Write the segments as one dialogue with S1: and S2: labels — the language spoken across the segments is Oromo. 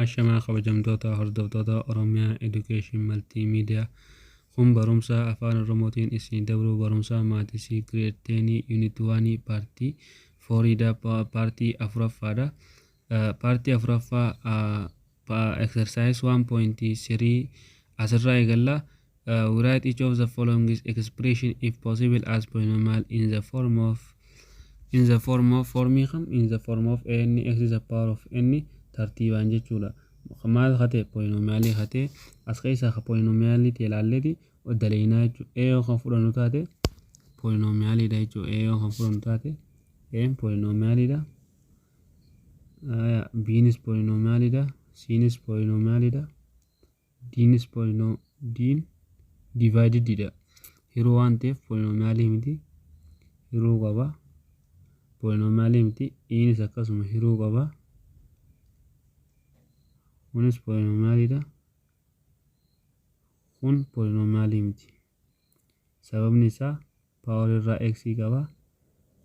S1: Ashamaa, kabajamtoota hordoftoota Oromiyaa Education Multimedia. Kun barumsa Afaan Oromootiin isin dabru, barumsa maths grade 10 unit 1 part 4dha, part afuraffaadha. Part afuraffaa exercise 1.3 asirraa eegalla. We write each of the following expression, if possible, as polynomial in the form of formii kam, in the form of n x is the power of n tartiibaan jechuudha. Maal hate? Polynomialii hate as keessaa ka polynomialii ta'e ilaalleeti daleynaa jechuudha. A yoo kan fudhannu taate polynomialiidha jechuudha. A yoo kan fudhannu taate, A polynomialiidha. B'nis polynomialiidha. C'nis polynomialiidha. D'nis polyno D'n divided dha. Hiruu waan ta'eef polynomialii miti. Hiruu qaba. Polynomialii miti. Enis akkasuma hiruu qaba. Kunis polynomialiidha. Kun polynomialii miti. Sababni isaa power irraa x qaba.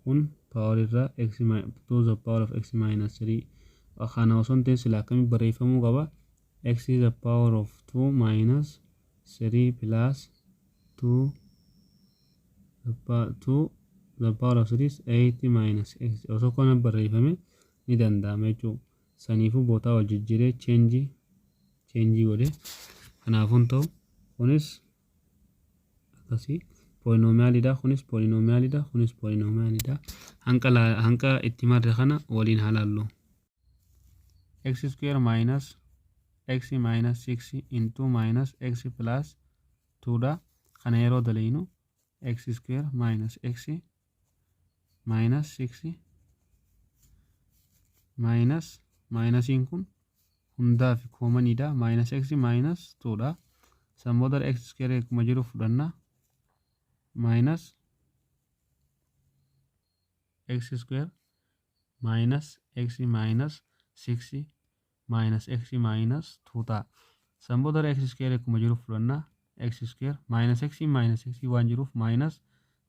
S1: Kun power irraa x to the power of x minus 3. Kana osoo hin ta'in sila akkamitti barreeffamuu qaba? X is the power of 2 minus 3 plus 2 2 the power of 3 is 8 minus x. Osoo kana barreeffame ni danda'ama jechuudha. Saniifuu bootaa wal jijjiiree change godhe. Kanaafuu ta'u kunis akkasii polynomialidha. Kunis polynomialidha. Kunis polynomialidha. Hanqa itti marre kana waliin haa laallu. X square minus x minus 6 into minus x plus 2 dha. Kana yeroo daleynu x square minus x minus 6 minus minusiin kun hundaaf commoniidha. Minus x minus 2 dha. San booda x square akkuma jiru fudhanna, minus x square minus x minus 6 minus x minus 2 ta'a. San booda x square akkuma jiru fudhanna, x square minus x minus x waan jiruuf minus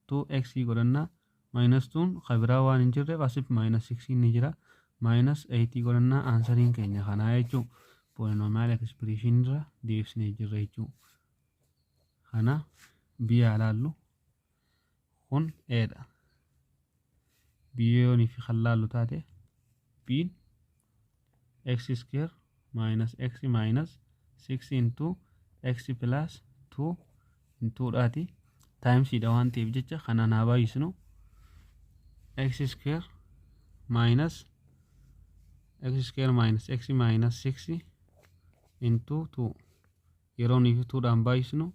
S1: 2x godhanna. Minus 2 kabiraa waan hin jirreef asif minus 6 ni jira, minus 8 godhanna. Answeriin keenya kanaa jechuun polynomial expression irra deebisnee jirra jechuu. Kana biyya laallu, kun A dha. Biyyoonii fi kan laallu taate, B'n x square minus x minus 6 into x plus 2 into dhaati. Timesiidha waan ta'eef jecha kanaan haa baay'isnu. X square minus x square minus x minus 6 into 2, yeroo nuyi 2 dhaan baay'isnu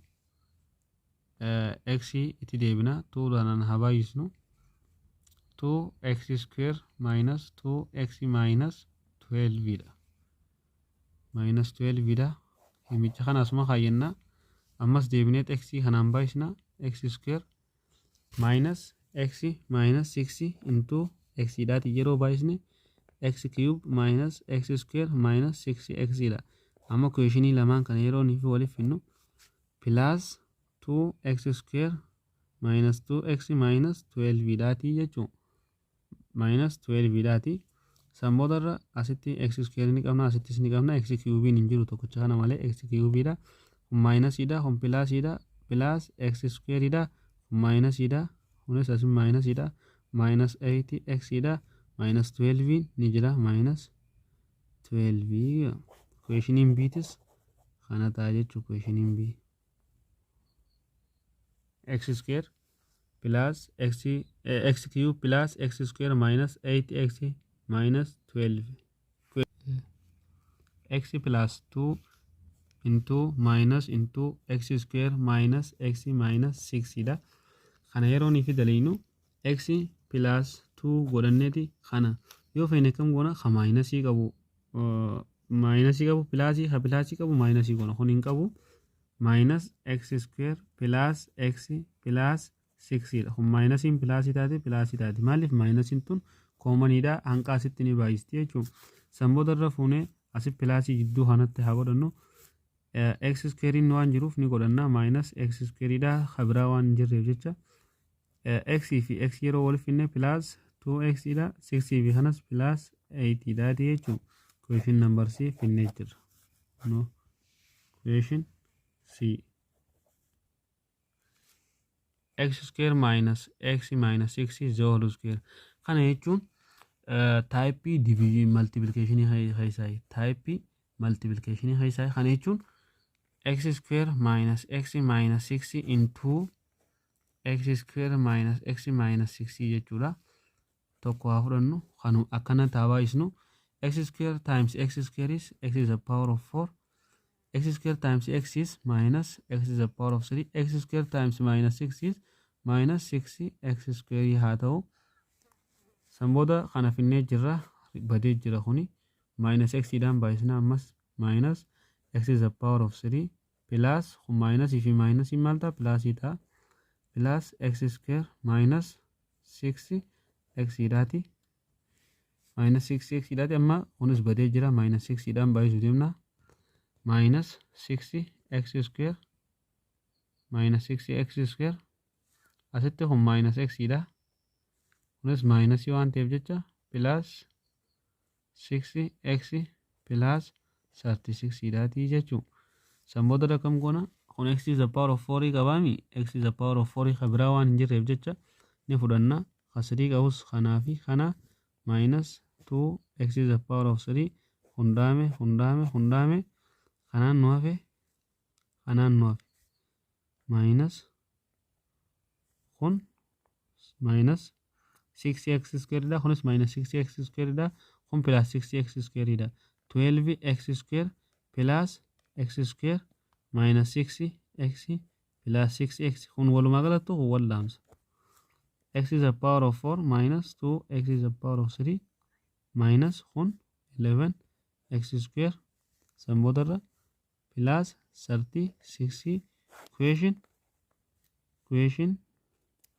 S1: x itti deebina, 2 dhaan haa baay'isnu, 2 x square minus 2 x minus 12 dha, minus 12 dha. Himicha kana asuma kaayyannaa. Ammas deebineet x kanaan baay'isna, x square minus x minus 6 into x dhaati. Yeroo baay'isne x cube minus x square minus 6 x dha. Amma questionii lamaan kana yeroo nuyi waliif finnu plus 2 x square minus 2 x minus 12 dhaati jechuun, minus 12 dhaati. San boodarra asitti x square ni qabna, asittis ni qabna. X cube hin jiru tokkicha kana malee. X cube dha. Kun minusiidha, kun plusiidha, plus x square dha. Kun minusiidha, kunis asin minusiidha, minus 8 x dha. Minus 12 ni jira, minus 12. Questioniin B'tis kana ta'a jechuu. Questioniin B x square plus x x cube plus x square minus 8x minus 12, x plus 2 into minus into x square minus x minus 6 dha. Kana yeroo ni fidaliinu x plus 2 godhanneeti. Kana yoo feene kam goona? Ka minusii qabu minusii qabu plusii, ka plusii qabu minusii goona. Kun hin qabu, minus x square plus x plus 6 dha. Kun minusiin plusii taate, plusii taate. Maaliif? Minusiin tun commoniidha, hanqa asitti ni baay'isti jechuudha. San booda irra fuunee asi plusii jidduu kanatti haa godhannu. X squarein waan jiruuf ni godhanna, minus x squareidha, kabiraa waan hin jirreef jecha. X fi x yeroo wal finne plus 2x dha. 6 fi kanas plus 8 dhaati jechuudha. Question number C finnee jirra. No, question C, x square minus x minus 6 is the whole square. Kana jechuun type division multiplication keessaa, type multiplication keessaa. Kana jechuun x square minus x minus 6 into x square minus x minus 6 jechuudha. Tokko haa fudhannu. Kanu akkana taa baay'isnu. X square times x square is x is the power of 4. X square times x is minus x is the power of 3. X square times minus 6 is minus 6 x square haa ta'u. San booda kana finnee jirra, badee jira. Kuni minus x dhaan baay'isna. Ammas minus x is the power of 3 plus, kun minus fi minus maal ta'a? Plus ta'a. Plus x square minus 6 x dhaati, minus 6 x dhaati. Amma kunis badee jira. Minus 6 dhaan baay'isuu deemna. Minus 6 x square, minus 6 x square. Asitti kun minus x dha, kunis minus waan ta'eef jecha plus 6 x plus 36 dhaatii jechuu. San booda rakam goona? Kun x is the power of 4 qabaami. X is the power of 4 ka biraa waan hin jirreef jecha ni fudhanna. Ka 3 qabus kanaa fi kana. Minus 2 x is the power of 3. Hundaame, hundaame, hundaame. Kanaan nu hafe, kanaan nu hafe. Minus kun minus 6x square dha, kunis minus 6x square dha, kun plus 6x square dha. 12x square plus x square minus 6x plus 6x. Kun walumaa galatti kun wal dhaamsa. X is the power of 4 minus 2 x is the power of 3 minus kun 11 x square, san boodarra plus 36. Question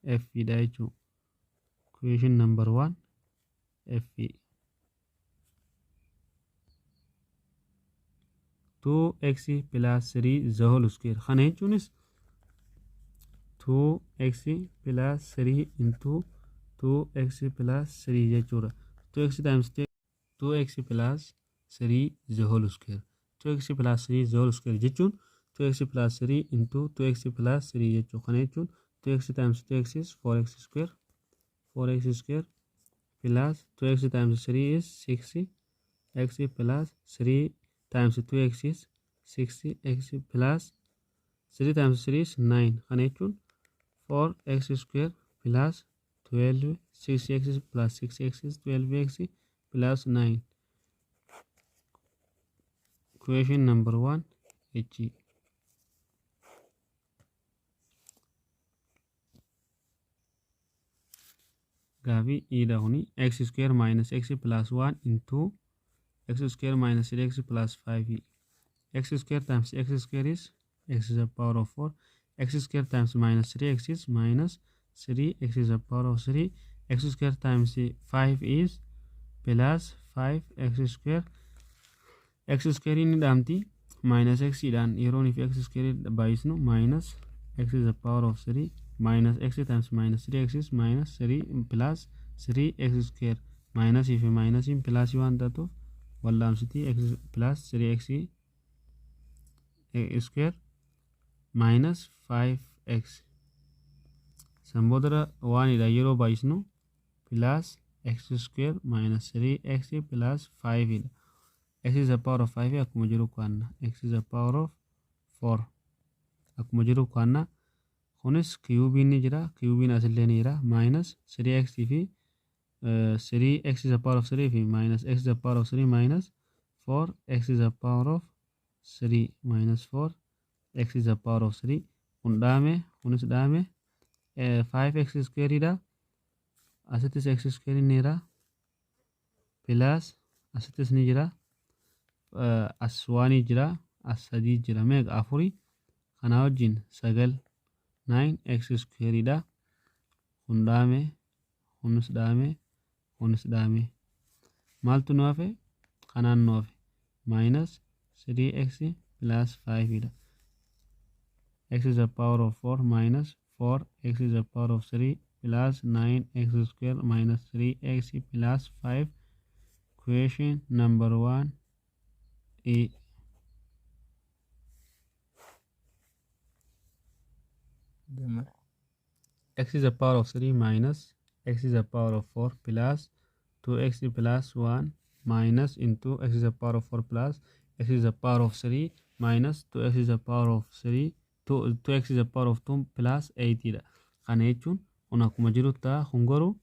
S1: F dha jechuudha. Question number 1 F. 2x plus 3 the whole square. Kana jechuunis 2x plus 3 into 2x plus 3 jechuudha. 2x times 2x plus 3 the whole square. 2x plus 3 the whole square jechuun 2x plus 3 into 2x plus 3 jechuudha. Kana jechuun 2x times 2x is 4x square, 4x square plus 2x times 3 is 6x plus 3 times 2x is 6x plus 3 times 3 is 9. Kana jechuun 4x square plus 12 6x plus 6x is 12x plus 9. Question number 1 H. Gaafii E dha kuni. X square minus x plus 1 into x square minus 3x plus 5. X square times x square is x is the power of 4. X square times minus 3x is minus 3 x is the power of 3. X square times 5 is plus 5 x square. X square inni dhaamti. Minus x dhaan yeroo fi x square baay'isnu minus x is the power of 3 minus x times minus 3x is minus 3 plus 3 x square. Minus fi minus plus waan taatuuf wal'aamsiti. X plus 3x square minus 5x. San booda waanidha yeroo baay'isnu plus x square minus 3x plus 5 dha. X is the power of 5 akkuma jiru kaanna, x is the power of 4 akkuma jiru kaanna. Kunis cubeiin ni jira, cubeiin asillee ni jira. Minus 3x fi 3x is the power of 3 fi minus x is the power of 3 minus 4 x is the power of 3 minus 4 x is the power of 3. Kun dhaame, kunis dhaame. 5x square dha. Asittis x square ni jira, plus asittis ni jira. As waanii jira, as sadii jira. Meeqa? Afuri. Kanaa wajjin sagal, 9 x square dha. Kun dhaame, kunis dhaame, kunis dhaame. Maaltu nu hafe? Kanaan nu hafe. Minus 3x plus 5 dha. X is the power of 4 minus 4 x is the power of 3 plus 9 x square minus 3x plus 5. Question number 1. E x is the power of 3 minus x is the power of 4 plus 2x plus 1 minus into x is the power of 4 plus x is the power of 3 minus 2x is the power of 3 2x is the power of 2 plus 8 dha. Kana jechuun kun akkuma jiru ta'a, kun garuu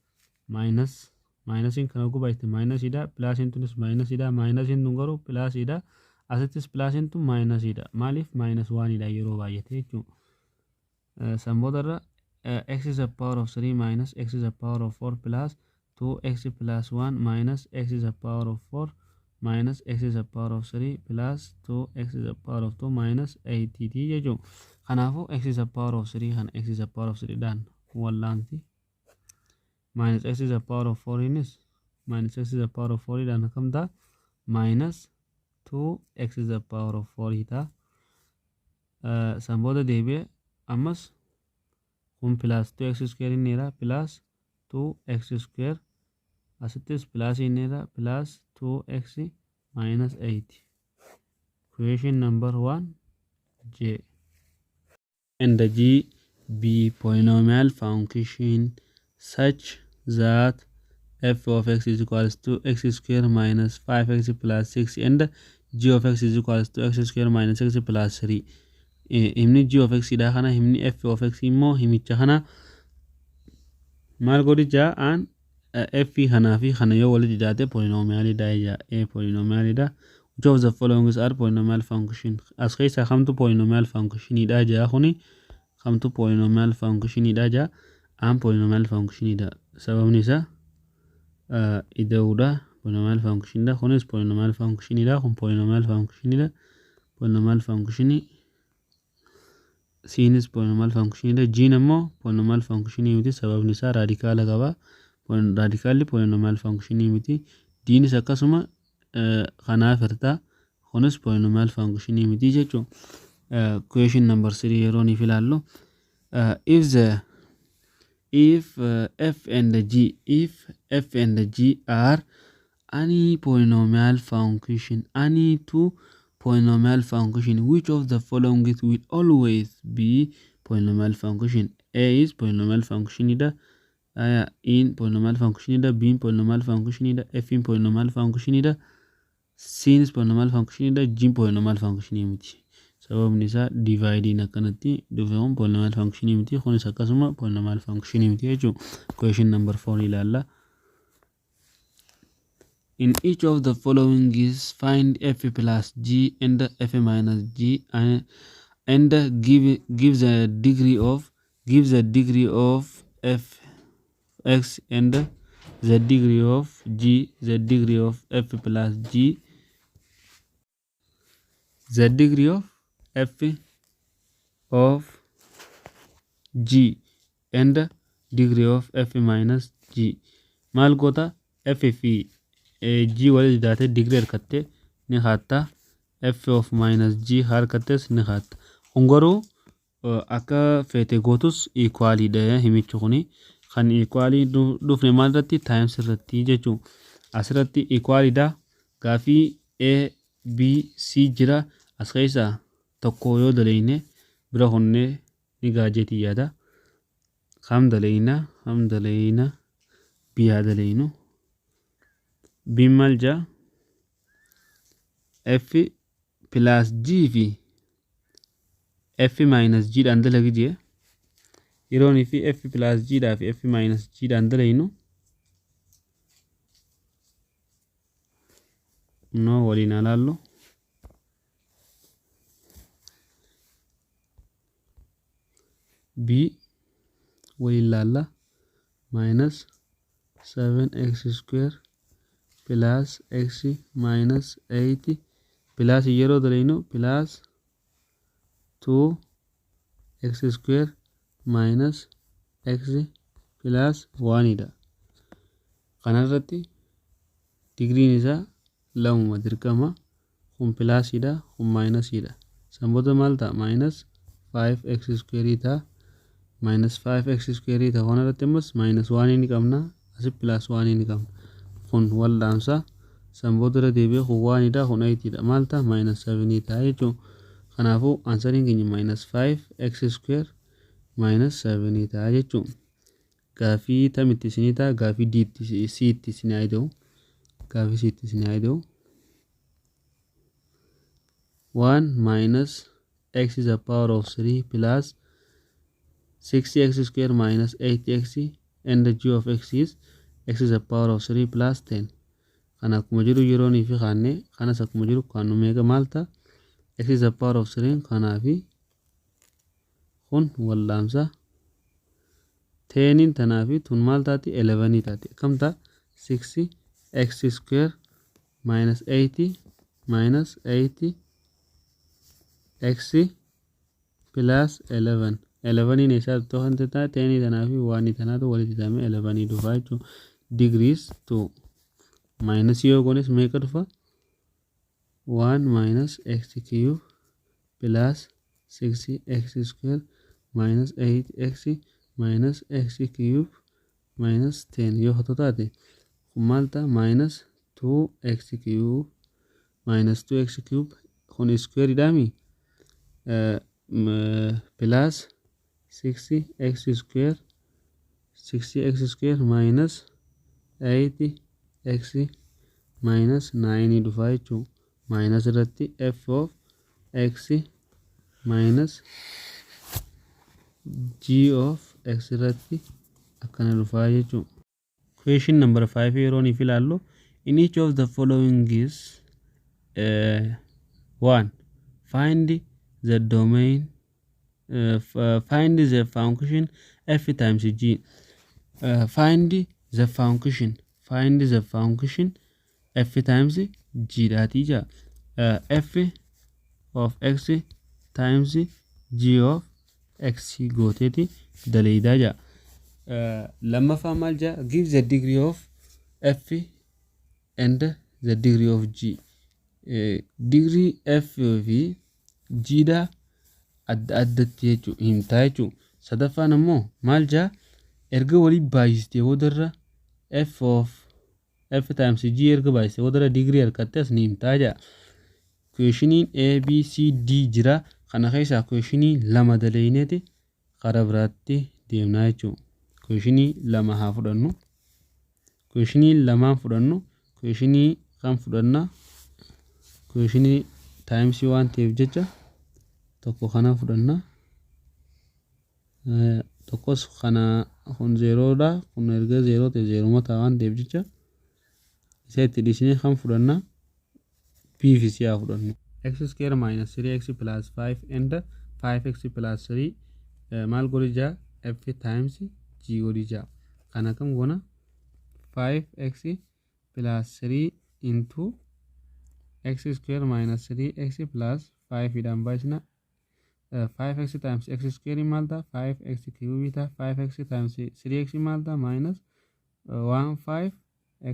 S1: minus minusiin kana gubaayte minusidha, plusiin tunis minusidha, minusiin tun garuu plusidha, asittis plusiin tun minusidha. Maaliif minus 1 dha yeroo baay'ate jechuudha. San boodarra x is the power of 3 minus x is the power of 4 plus 2x plus 1 minus x is the power of 4 minus x is the power of 3 plus 2x is the power of 2 minus 8 ti jechuudha. Kanaafuu x is the power of 3 kan x is the power of 3 dhaan wallaanti. Minus x is the power of 4 innis minus x is the power of 4 dhaan akkam ta'a? Minus 2x is the power of 4 ta'a. San booda deebi'ee ammas kun plus 2x square inniira, plus 2x square, asittis plus inniira, plus 2x minus 8. Question number 1, J and the G be polynomial function such that f of x is equals to x square minus 5x plus 6 and g of x is equals to x square minus x plus 3. Himni g of x dha kana, himni f of x immoo himicha kana maal godhi jaa an f kanaa fi kana yoo walitti daate polynomial dha jaa, a polynomial dha. Which of the following are polynomial function? As keessaa kamtu polynomial function dha jaa? Kuni kamtu polynomial function dha jaa? An polynomial function dha. Sababni isaa ida'uudha, polynomial function dha. Kunis polynomial function dha, kun polynomial function dha, polynomial function. Cnis polynomial function dha. G'n ammoo polynomial function miti, sababni isaa radicala qaba, radicalli polynomial function miti. Dnis akkasuma, kanaaf hirtaa kunis polynomial function miti jechuun. Question number 3 yeroo niif ilaallu, if the if f and g if f and g are any polynomial function, any two polynomial function, which of the following will always be polynomial function? A is polynomial function dha, in polynomial function dha, b polynomial function dha, f in polynomial function dha, c is polynomial function dha, g polynomial function miti. Sababni isaa dividing akkanatti dhufe kun polynomial function miti, kunis akkasuma polynomial function miti jechuudha. Question number 4 ilaalla. In each of the following is find f plus g and f minus g and give the degree of give the degree of f x and the degree of g, the degree of f plus g, the degree of f of g and degree of f minus g. Maal goota? F fi g walitti daate degree harkatte ni haatta, f of minus g harkattes ni haatta. Kun garuu akka feete gootus equalidha. Himichi kuni kan equalii dhufne maal irratti? Times irratti jechuu. Asirratti equalidha. Gaafii a, b, c jira. As keessa tokko yoo daleyne bira kunnee ni gaajeetii yaada. Kam daleyna? Kam daleyna? B haa daleynu. B maal jaa? F plus g fi f minus g dhaan dalagi jee. Yeroon fi f plus g dhaa fi f minus g dhaan dalaynu no waliin alaallu. B waliin laalla. Minus 7x square plus x minus 8 plus yeroo dalaynu plus 2 x square minus x plus 1 dha. Kanarratti digriin isaa lamuma dirqama. Kun plusiidha, kun minusiidha. San booda maal ta'a? Minus 5x square ta'a. Minus 5x square ta'a. Kanarratti ammas minus 1 ni qabna, asi plus 1 ni qabna. Kun wal dhaamsa. San booda deebi'ee kun onedha, kun eightidha. Maal ta'a? Minus sevenii ta'a jechuudha. Kanaafuu answeriin keenya minus 5 x square minus sevenii ta'a jechuudha. Gaafii tamitti isinii ta'a? Gaafii D'itti, C'itti isinii haa ta'u. Gaafii C'itti isinii haa ta'u. 1 minus x is the power of 3 plus 6x square minus 8x and the g of x is x is the power of 3 plus 10. Kana akkuma jiru yeroonii fi kaannee, kanas akkuma jiru kaannu meeqa maal ta'a? X is the power of 3 kanaa fi kun wallaamsa teniin tanaa fi tun maal taati? 11 taati. Akkam ta'a? 6 x square minus 80 minus 8 x plus 11. 11 eessaa dhuftoo kan taate? Tenii tanaa fi one tanaatu walitti hidhamee 11 dhufa jechuudha. Degrees 2 minus yoo goones meeqa dhufa? 1 minus x cube plus 6 x square minus 8 x minus x cube minus 10 yoo hoto taate, kun maal ta'a? Minus 2 x cube, minus 2 x cube kun square idhaami, plus 6 x square, 6 x square minus 8 x minus 9 dhufaa jechuudha. Minus irratti f of x minus g of x irratti akkana dhufaa jechuudha. Question number 5 yeroo niif ilaallu, in each of the following is one, find the domain, find the function f times g, find the function, find the function f times g dhaatii jaa, f of x times g of x gooteeti daleeydaa jaa. Lammaffaa maal jaa? Give the degree of f and the degree of g. Degree f fi g dha adda addatti jechuu himtaa jechuu. Sadaffaan ammoo maal jaa? Erga walii baay'istee boodarra, f of f times g erga baay'istee boodarra degree harkatte as ni himtaa jaa. Questioniin A, B, C, D jira. Kana keessaa questionii lama daleeyneeti karaa biraatti deemnaa jechuudha. Questionii lama haa fudhannu. Questionii lamaan fudhannu. Questionii kan fudhanna? Questionii timesii waan ta'eef jecha tokko kana fudhanna. Tokkos kana. Kun zerodha. Kun erga zero ta'e zeroma ta'a waan ta'eef jecha isa itti dhiisnee kan fudhanna? B fi C haa fudhannu. X square minus 3x plus 5 and 5x plus 3 maal godhi jaa? F times g godhi jaa. Kana kam goona? 5x plus 3 into x square minus 3x plus 5 dhaan baay'isna. 5x times x square maal ta'a? 5x cube ta'a. 5x times 3x maal ta'a? Minus 1 5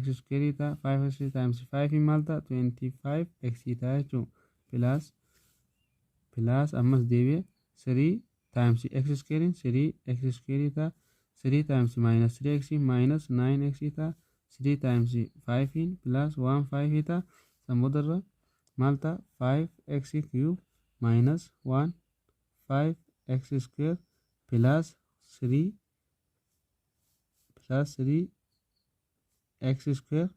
S1: x square ta'a. 5x times 5 maal ta'a? 25 x ta'a jechuudha. Plus, plus ammas deebi'e 3 times x square 3 x square ta'a. 3 times minus 3x minus 9x ta'a. 3 times 5 plus 1 5 ta'a. San boodarra maal ta'a? 5x cube minus 1 5 x square plus 3 plus 3 x square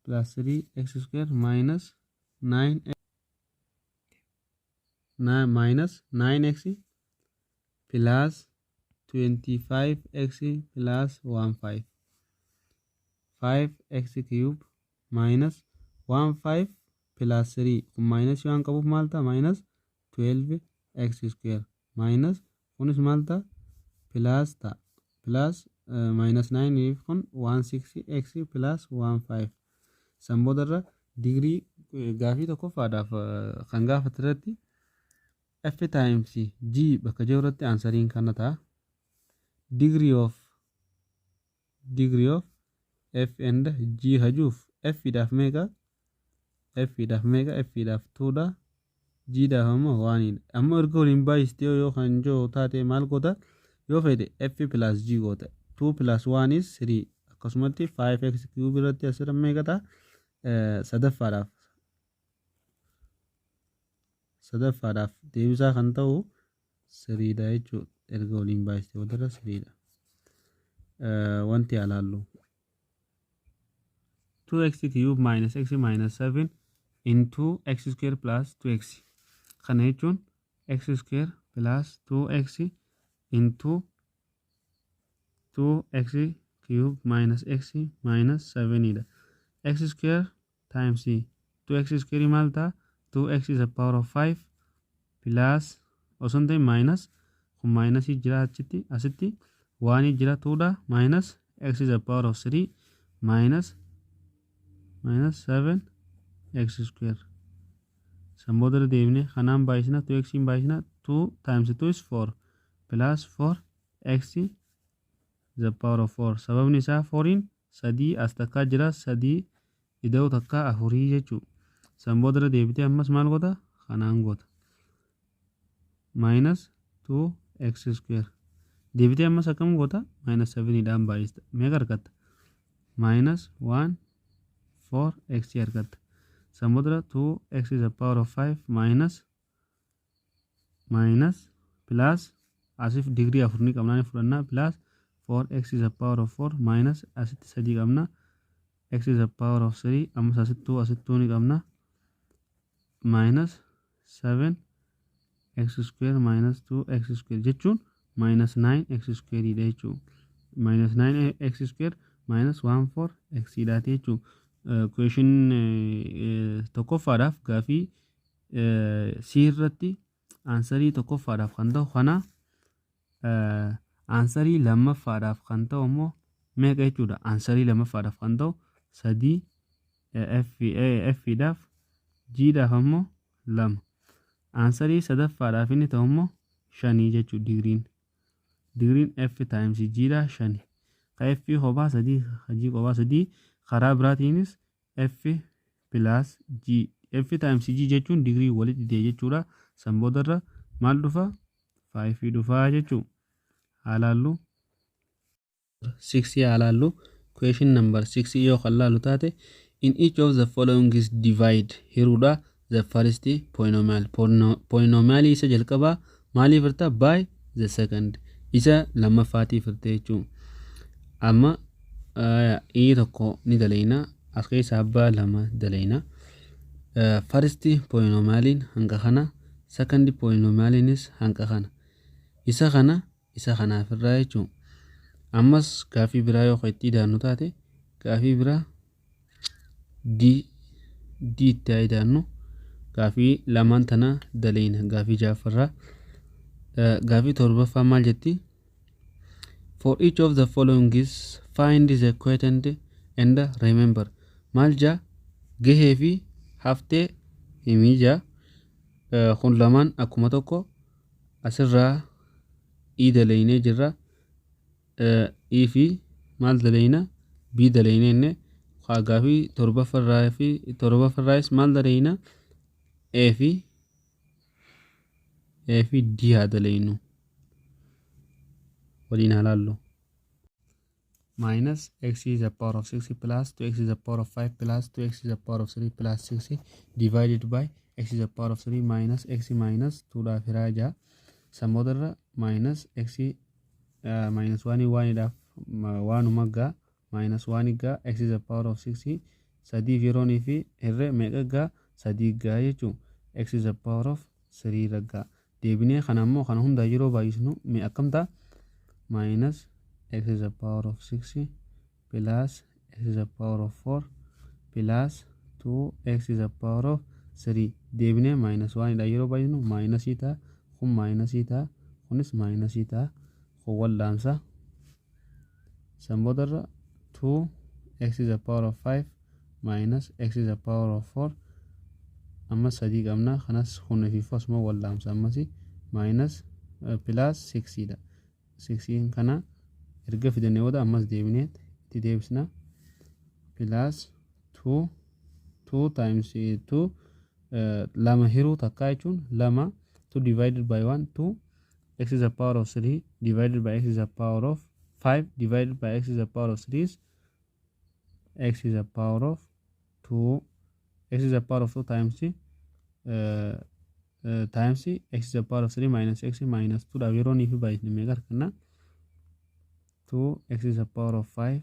S1: plus 3 x square minus 9 minus 9x plus 25x plus 1 5 5x cube minus 1 5 plus 3 kun minus waan qabuuf maal ta'a? Minus 12 x square minus kunis maal ta'a? Plus ta'a. Plus minus 9 kun 1 6 x plus 1 5. San boodarra degree gaafii tokkoffaadhaaf kan gaafate irratti f times g bakka jiru irratti answeriin kana ta'a. Degree of f and g hajuuf f dhaaf meeqa? F dhaaf meeqa? F dhaaf 2 dha. G dhaaf ammoo onedha. Ammoo erga waliin baay'istee yoo kan jiru taate maal goota? Yoo fedhe f plus g goota. 2 plus 1 is 3. Akkasumatti 5x cube irratti asirra meeqa ta'a? Sadaffaadhaaf deebisaa kan ta'u 3dha jechuudha. Erga waliin baay'iste boodarra 3dha. Wanti alaallu 2x cube minus x minus 7 into x square plus 2x. Kana jechuun x square plus 2x into 2x cube minus x minus 7 dha. X square times 2x square maal ta'a? 2x is a power of 5 plus osoo hin ta'in minus, kun minus jira achitti, asitti waan jira 2 dha, minus x is a power of 3 minus 7 x square. San booda deebine kanaan baay'isna, 2x hin baay'isna, 2 times 2 is 4 plus 4 x the power of 4. Sababni isaa 4in sadii as takkaa jira, sadii ida'u takkaa afurii jechuu. San booda deebitee ammas maal goota? Kanaan goota, minus 2 x square. Deebitee ammas akkam goota? Minus 7 dhaan baay'ista. Meeqa argatta? Minus 1 4 x argatta. San booda 2 x is the power of 5 minus minus plus, asif digirii afur ni qabnaa, ni fudhannaa, plus 4 x is the power of 4 minus asitti sadii qabna, x is the power of 3. Ammas asittuu ni qabna, minus 7 x square minus 2 x square jechuun minus 9 x square dha jechuun, minus 9 x square minus 1 4 x dhaati jechuun. Question tokkoffaadhaaf gaafii C irratti answerii tokkoffaadhaaf kan ta'u kana. Answerii lammaffaadhaaf kan ta'u immoo meeqa jechuudha? Answerii lammaffaadhaaf kan ta'u sadii F dhaaf, G dhaaf ammoo lama. Answerii sadaffaadhaaf inni ta'u immoo shanii jechuudha. Digiriin F times G dha shani. Ka F kophaa sadii, ka G kophaa sadii. Karaa biraatiinis F plus G, F times G jechuun digirii walitti didee jechuudha. San boodarra maal dhufa? 5 dhufaa jechuu. Haalaallu 6 haalaallu. Question number 6 yoo kan laalu taate, in each of the following is divide, hiruudha, the first polynomial, polynomial isa jalqabaa maaliif hirta? By the second, isa lammaffaatiif hirte jechuu. Amma i tokko ni daleeyna, as keessa abbaa lama daleeyna. First polynomialiin hanga kana, second polynomialiinis hanga kana, isa kana isa kanaaf irraa jechuu. Ammas gaafii biraa yoo itti idaannu taate, gaafii biraa D itti haa idaannu. Gaafii lamaan tana daleeyna. Gaafii ja'affarraa gaafii torbaffaa maal jetti? For each of the following is find the quotient and remainder. Maal jaa? Gahee fi haftee himii jaa. Kun lamaan akkuma tokko asirraa E daleeynee jirra. E fi maal daleeyna? B daleeynee. Inni gaafii torbaffarraa fi torbaffarraayis maal daleeyna? A fi D haa daleeynu. Waliin haa laallu. Minus x is the power of 6 plus 2x is the power of 5 plus 2x is the power of 3 plus 6 divided by x is the power of 3 minus x minus 2 dhaaf hiraa jaa. San boodarra minus x minus 1 1 dhaaf waanuma gaa, minus 1 gaa, x is the power of 6 sadiif yeroonii fi hirree meeqa gaa? Sadii gaa jechuun x is the power of 3 irra gaa. Deebinee kana ammoo kana hunda yeroo baay'isnu mee akkam ta'a? Minus x is the power of 6 plus x is the power of 4 plus 2 x is the power of 3. Deebinee minus 1 dha yeroo baay'isnu minusii ta'a, kun minusii ta'a, kunis minusii ta'a, kun wal'aansa. San boodarra 2 x is the power of 5 minus x is the power of 4. Ammas sadii qabna, kanas kun fi asuma wal'aamsa, ammas minus plus 6 dha. 6 kana erga fidannee booda ammas deebinee itti deebisna, plus 2 2 times 2, lama hiruu takkaa jechuun lama, 2 divided by 1 2, x is the power of 3 divided by x is the power of 5 divided by x is the power of 3 is x is the power of 2, x is the power of 2 times times x is the power of 3 minus x minus 2 dhaaf yeroo nii fi baay'isne meeqa arganna? 2 x is the power of 5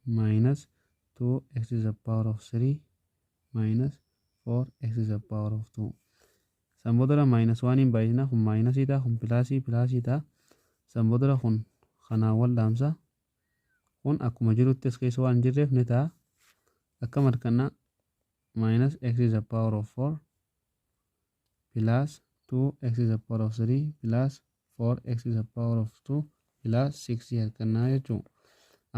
S1: minus 2 x is the power of 3 minus 4 x is the power of 2. San booda minus 1 hin baay'isna, kun minusii ta'a, kun plusii plusii ta'a. San booda kun kanaan wal dhaamsa, kun akkuma jirutti as keessa waan jirreef ni ta'a. Akkam arganna? Minus x is the power of 4 plus 2 x is the power of 3 plus 4 x is the power of 2 plus 6 argannaa jechuudha.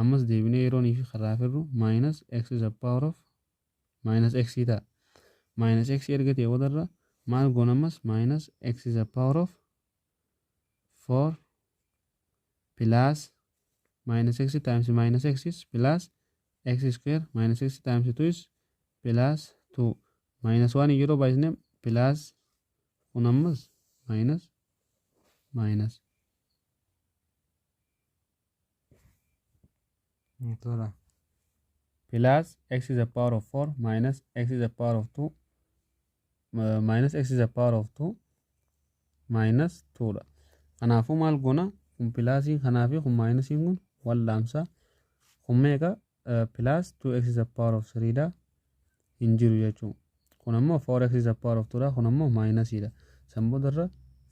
S1: Ammas deebinee yeroo nii fi karaa firru minus x is the power of minus x ta'a. Minus x erga ta'e boodarra maal goona? Ammas minus x is the power of 4 plus minus x times minus x is plus x square, minus x times 2 is plus 2, minus 1 yeroo baay'isne plus, kun ammas minus minus.
S2: Tola.
S1: Plus x is the power of 4 minus x is the power of 2 minus x is the power of 2 minus 2 dha. Kanaafuu maal goona? Kun plusiin kanaa fi kun minusiin kun wal dhaamsa. Kun meeqa? Plus 2x is the power of 3 dha, hin jiru jechuudha. Kun ammoo 4x is the power of 2 dha, kun ammoo minusiidha. San boodarra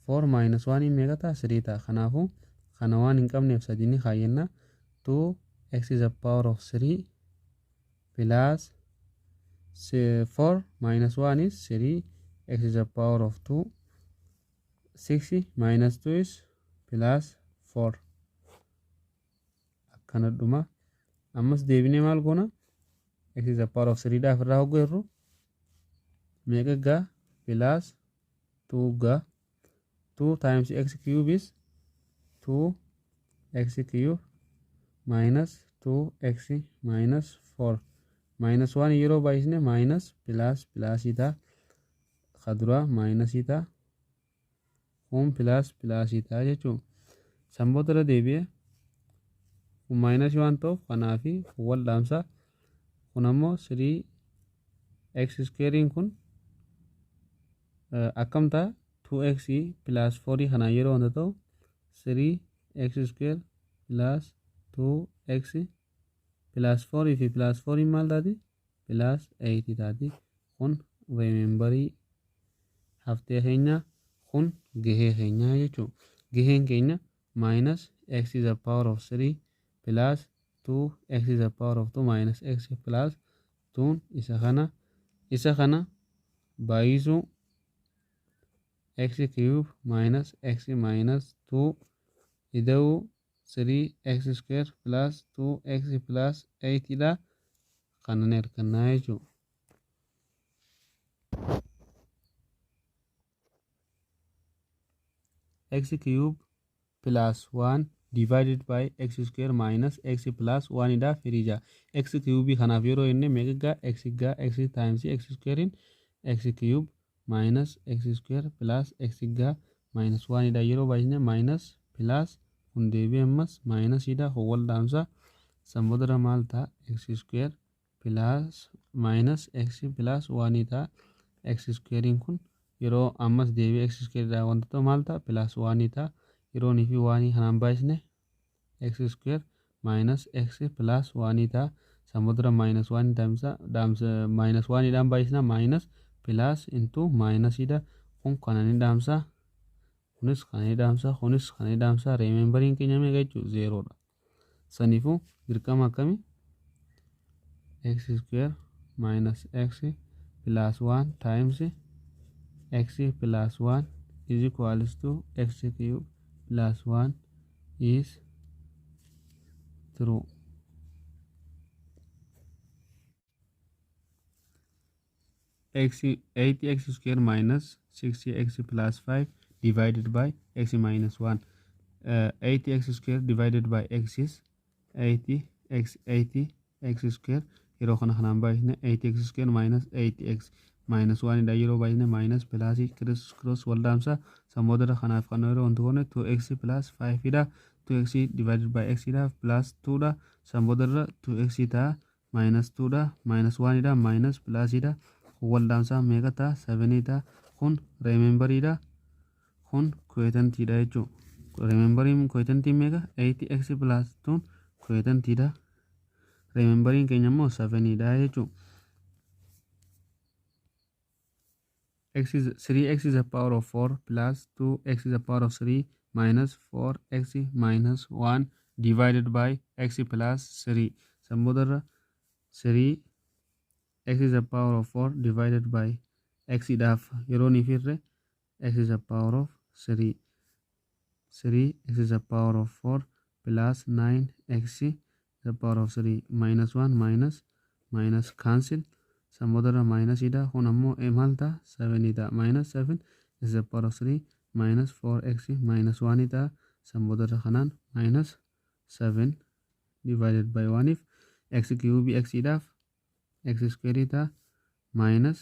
S1: 4 minus 1 meeqa ta'a? 3 ta'a. Kanaafuu kana waan hin qabneef sadii ni kaayyenna. 2 x is the power of 3 plus 4 minus 1 is 3 x is the power of 2, 6 minus 2 is plus 4. Akkana dhuma. Ammas deebinee maal goona? X is the power of 3 dhaaf irraa hoggoo jirru meeqa gaa? Plus 2 gaa. 2 times x cube is 2 x cube minus 2 x minus 4, minus 1 yeroo baay'isne minus plus plusii ta'a, kaduraa minusii ta'a, kun plus plusii ta'a jechuudha. San booda deebi'ee kun minusii waan ta'uuf kanaa fi kun wal dhaamsa. Kun ammoo 3 x squarein kun akkam ta'a? 2x plus 4 kanaan yeroo wanta ta'u 3 x square plus 2x plus 4 fi plus 4 maal taati? Plus 8 taati. Kun remainderii haftee keenya, kun gahee keenya jechuudha. Gaheen keenya minus x is the power of 3 plus 2 x is the power of 2 minus x plus 2 isa kana baay'isuu x cube minus x minus 2 ida'uu 3 x square plus 2 x plus 8 dha, kanan argannaa jechuudha. X cube plus 1 divided by x square minus x plus 1 dha firii jaa. X cube kanaaf yeroo inni meeqa gaa? X gaa, x times x square in x cube minus x square plus x gaa minus 1 dha. Yeroo baay'isne minus plus, kun deebi'ee ammas minus dha, kun wal dhaamsa. San booda maal ta'a? X square plus minus x plus 1 ta'a. X square kun yeroo ammas deebi'ee x square dha wanta ta'u maal ta'a? Plus 1 ta'a. Yeroo nii fi 1 kanaan baay'isne x square minus x plus 1 ta'a. San booda minus 1 dhaamsa dhaamsa, minus 1 dhaan baay'isna, minus plus into minus dha. Kun kana ni dhaamsa, kunis kana ni dhaamsa, kunis kana ni dhaamsa. Remainderiin keenya meeqa jechuudha? Zeeroodha. Saniifuu dirqama akkamii? X square minus x plus 1 times x plus 1 is equals to x cube plus 1 is true. X 80x square minus 60x plus 5 divided by x minus 1. 80x square divided by x is 80x, 80x square. Yeroo kana kanaan baay'isne 80x square minus 80x minus 1 dha. Yeroo baay'isne minus plusii cross cross wal dhaamsa. San booda kanaaf kan yeroo wanti goone 2x plus 5 dha. 2x divided by x dha, plus 2 dha. San booda 2x ta'a. Minus 2 dha, minus 1 dha, minus plus dha. Kun waldaansaa meeqa ta'a? 7 ta'a. Kun remainderiidha, kun quotientiidha jechuudha. Remainderiin quotientiin meeqa? 8x plus 2 quotientiidha. Remainderiin keenya immoo 7 dha jechuudha. X is 3x is the power of 4 plus 2x is the power of 3 minus 4x minus 1 divided by x plus 3. San boodarra 3 x is the power of 4 divided by x dhaaf yeroo ni firre x is the power of 3, 3 x is the power of 4 plus 9 x is the power of 3 minus 1, minus minus cancel. San boodarra minus dha. Kun ammoo maal ta'a? 7 ta'a. Minus 7 is the power of 3 minus 4x minus 1 ta'a. San boodarra kanaan minus 7 divided by 1 if x cube x dhaaf x square ta'a. Minus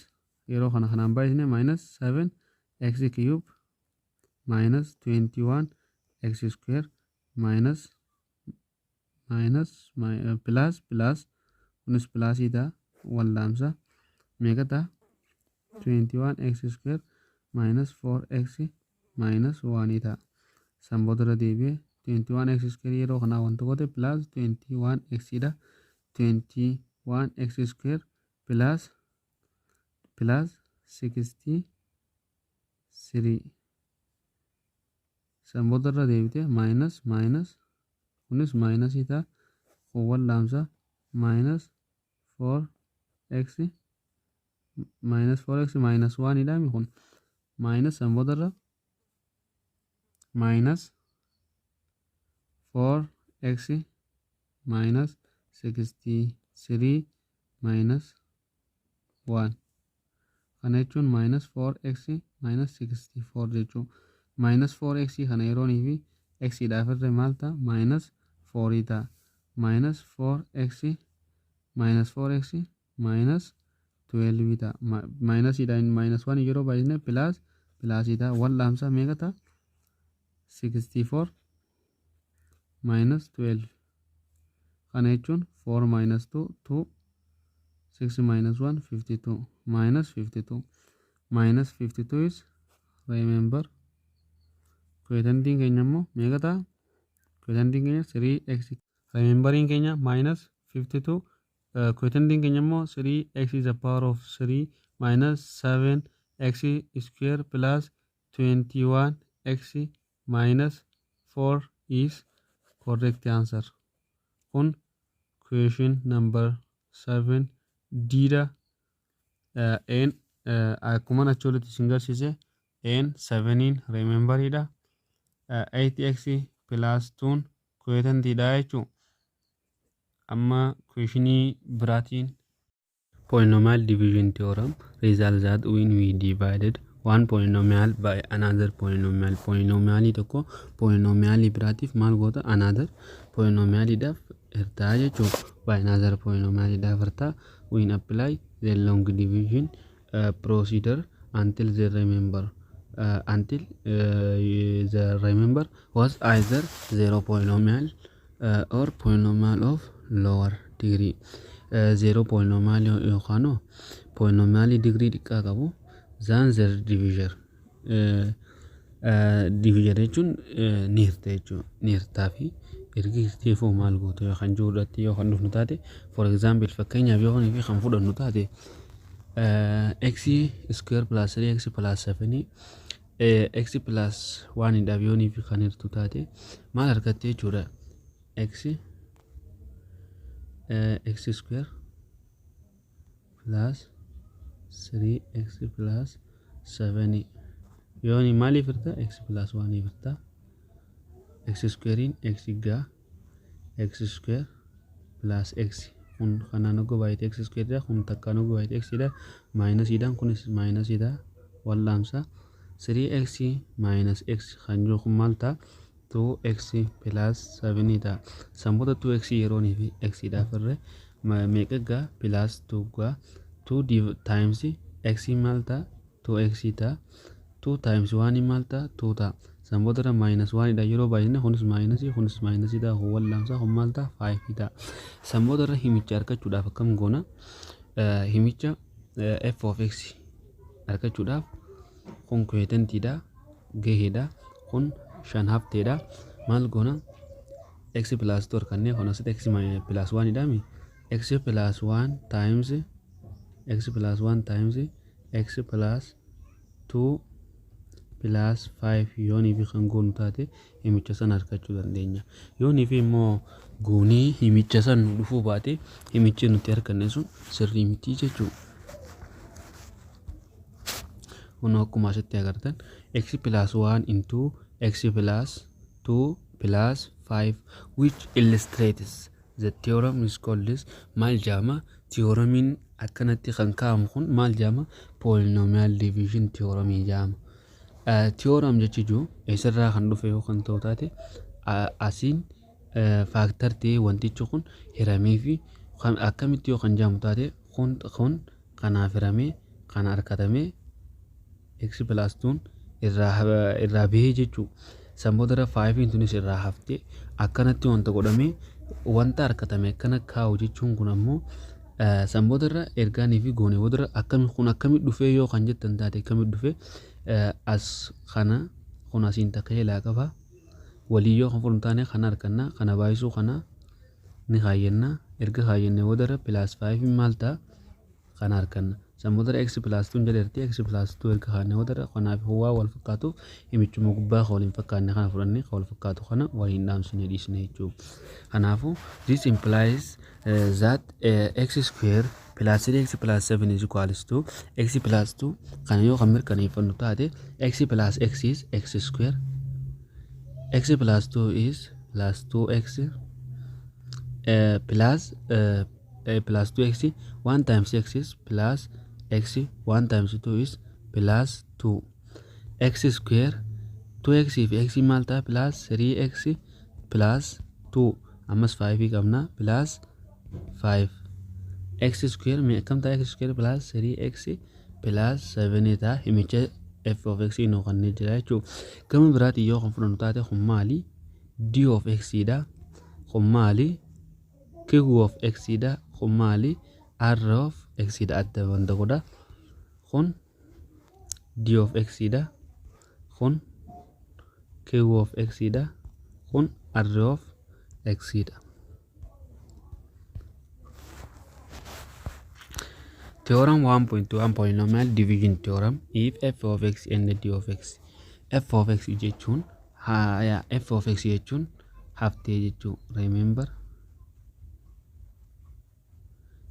S1: yeroo kana kanaan baay'isne minus 7 x cube minus 21 x square minus minus plus plus, kunis plusii ta'a. Wallaamsa meeqa ta'a? 21 x square minus 4x minus 1 ta'a. San boodarra deebi'ee 21 x square yeroo kanaa wanta goote plus 21 x dha. 21 x square plus plus 63. San boodarra deebite minus minus, kunis minusii ta'a. Kun wallaamsa minus 4 x minus 4x minus 1 dha. Kun minus, san boodarra minus 4x minus 63 minus 1. Kana jechuun minus 4x minus 64 jechuun minus 4x kana yeroonii fi x dhaaf irra maal ta'a? Minus 4 ta'a. Minus 4x minus 4x minus 12 ta'a. Minus dhaan minus 1 yeroo baay'isne plus plus ta'a. Wal'aamsa meeqa ta'a? 64 minus 12. Kana jechuun 4 minus 2, 2, 6 minus 1, 52. Minus 52, minus 52 is remainder. Quotientiin keenya immoo meeqa ta'a? Quotientiin keenya 3x, remainderiin keenya minus 52, quotientiin keenya immoo 3x is the power of 3 minus 7x square plus 21x minus 4 is correct answer. Kun question number 7 D dha. N akkuma achi olitti isin garsiise n 7in remainderiidha, 8x plus 2 quotientiidha jechuun. Amma questionii biraatiin. Polynomial division theorem results that when we divided one polynomial by another polynomial, polynomialii tokko polynomialii biraatiif maal goota? Another polynomialiidhaaf hirtaa jechuun, by another polynomialiidhaaf hirtaa. We apply the long division procedure until the remainder was either zero polynomial or polynomial of lower degree. Zero polynomial yookaan polynomial degree xiqqaa qabu than the divisor. Divisor jechuun ni hirta jechuudha. Ni hirtaa fi erga hirteefoo maal gootu yookaan jiruudhaatti yoo kan dhufnu taate, for example, fakkeenyaaf yoo fi kan fudhannu taate, x square plus 3x plus 7 x plus 1 dhaaf yoonii fi kan hirtu taate maal argatte jechuudha? X square plus 3x plus 7 yooni maaliif hirta? X plus 1 hirta. X squarein x gaa x square plus x, kun kanaan oggoo baay'ate x square dha, kun takkaan oggoo baay'ate x dha, minus dhaan kunis minus dha. Wallaamsa 3x minus x kan jiru kun maal ta'a? 2x plus 7 ta'a. Sanboota 2x yeroonii fi x dhaaf irre meeqa gaa? Plus 2 gaa. 2 times x maal ta'a? 2x ta'a. 2 times 1 maal ta'a? 2 ta'a. San boodarra minus 1 dha yeroo baay'isne, kunis minusii, kunis minusii ta'a, kun wal laamsa, kun maal ta'a? 5 ta'a. San boodarra himicha argachuudhaaf akkam goona? Himicha f of x argachuudhaaf kun quotientiidha, gaheedha, kun shan hafteedha. Maal goona? X plus 2 argannee, kun asitti x plus 1 dha mi, x plus 1 times x plus 1 times x plus 2 plus 5 yoonii fi kan goonu taate himicha san argachuu dandeenya. Yoonii fi immoo goonii himicha san nu dhufuu baate, himichi nuti arganne sun sirrii miti jechuudha. Kun akkuma asitti agartan x plus 1 into x plus 2 plus 5, which illustrates the theorem is called this. Maal jedhama? Theoremiin akkanatti kan kaa'amu kun maal jedhama? Polynomial division theorem jedhama. Theorem jechuun eessarraa kan dhufe yoo kan ta'u taate, asiin factor ta'ee wantichi kun hiramee fi akkamitti yoo kan jedhamu taate, kun kanaaf hiramee kana harkatamee x plus 2 irraa bahee jechuudha. San boodarra 5 tunis irraa haftee akkanatti wanta godhamee wanta harkatame akkana kaa'u jechuun kun ammoo san boodarra ergaanii fi goonee boodarra akkami kun akkami dhufee yoo kan jettan taate, akkami dhufee as kana kun asiin takka jalaa qaba walii yoo kan fudhu taane, kana harkanna, kana baay'isuu, kana ni kaayyanna. Erga kaayyannee boodarra plus 5 maal ta'a? Kana harkanna. San boodarra x plus 2 jedheerti. X plus 2 erga kaannee boodarra kanaaf waa wal fakkaatuuf himichuma gubbaa kan waliin fakkaanne kana fudhannee kan wal fakkaatu kana waliin dhaamsine dhiisne jechuudha. Kanaafuu this implies that x square plus 3x plus 7 is equals to x plus 2. Kana yoo kan mirkaneeffannu taate, x plus x is x square, x plus 2 is plus 2x, plus plus 2x, 1 times x is plus x, 1 times 2 is plus 2 x square, 2x fi x maal ta'a? Plus 3x plus 2, ammas 5 qabna, plus 5 x square mee akkam ta'a? X square plus 3x plus 7 ta'a. Himicha f of x nu kanneen jira jechuudha. Gama biraatiin yoo kan fudhannu taate, kun maali? D of x dha. Kun maali? Q of x dha. Kun maali? R of x dha. Adda wanta godha. Kun d of x dha. Kun q of x dha. Kun r of x dha. Theorem 1.1, polynomial division theorem. If f of x and d of x, f of x jechuun haya, f of x jechuun haftee jechuu, remember,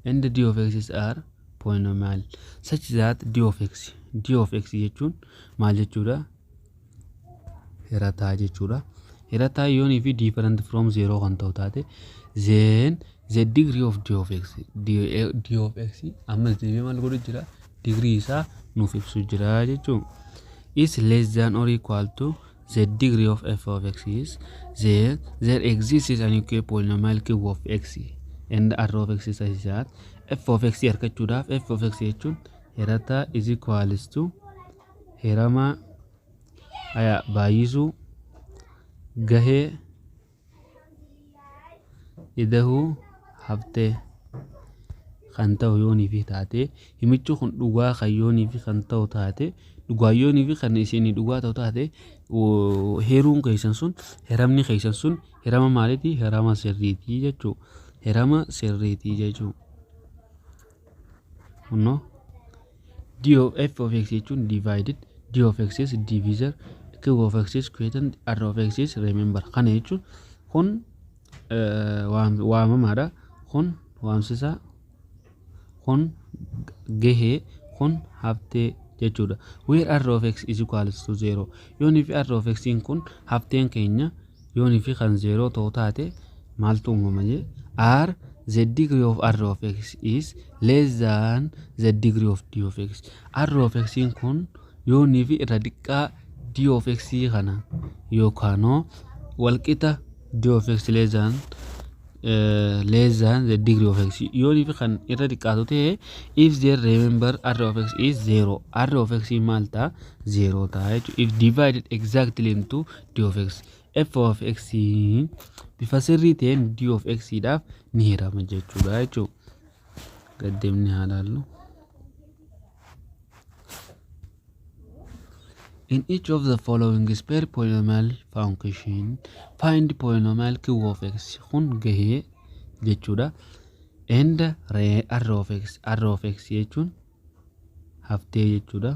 S1: and d of x are polynomial such that d of x, d of x jechuun maal jechuudha? Hirataa jechuudha. Hirataa yoonii fi different from zero kan ta'u taate, then the degree of d of x, d of x ammas deebi'ee maal godhu jira? Degree isaa nuuf ibsu jira jechuun is less than or equal to the degree of f of x is, then there exists an equal polynomial q of x and r of x such that f of x argachuudhaaf, f of x jechuun hirataa is equals to hiramaa aya baay'isuu gahee idahuu haftee kan ta'u yoonii fi taate, himichi kun dhugaa kan yoonii fi kan ta'u taate, dhugaa yoonii fi kan isin dhugaa ta'u taate, heeruun keessan sun, hiramni keessan sun hirama maaliiti? Hirama sirriitii jechuu, hirama sirriitii jechuu. Kunoo d of f of x jechuun divided, d of x is divisor, q of x is quotient, r of x is remainder. Kana jechuun kun waamamaadha, kun waamsisaa, kun gahee, kun haftee jechuudha. Where r of x is equals to 0, yoonii fi r of x kun hafteen keenya yoonii fi kan 0 ta'u taate, maaltu uumama jee? R, the degree of r of x is less than the degree of d of x. R of x kun yoonii fi irra xiqqaa d of x kana yookaanoo walqixa d of x less than less than the degree of x yoonii fi kan irra xiqqaatu ta'e, if the remainder r of x is 0, r of x maal ta'a? 0 ta'a jechuudha. If divided exactly into d of x, f of x bifa sirrii ta'een d of x dhaaf ni hirama jechuudha. Gaddeemni haa laallu. In each of the following square polynomial function, find polynomial q of x kun gahee jechuudha. And r of x, r of x jechuun haftee jechuudha.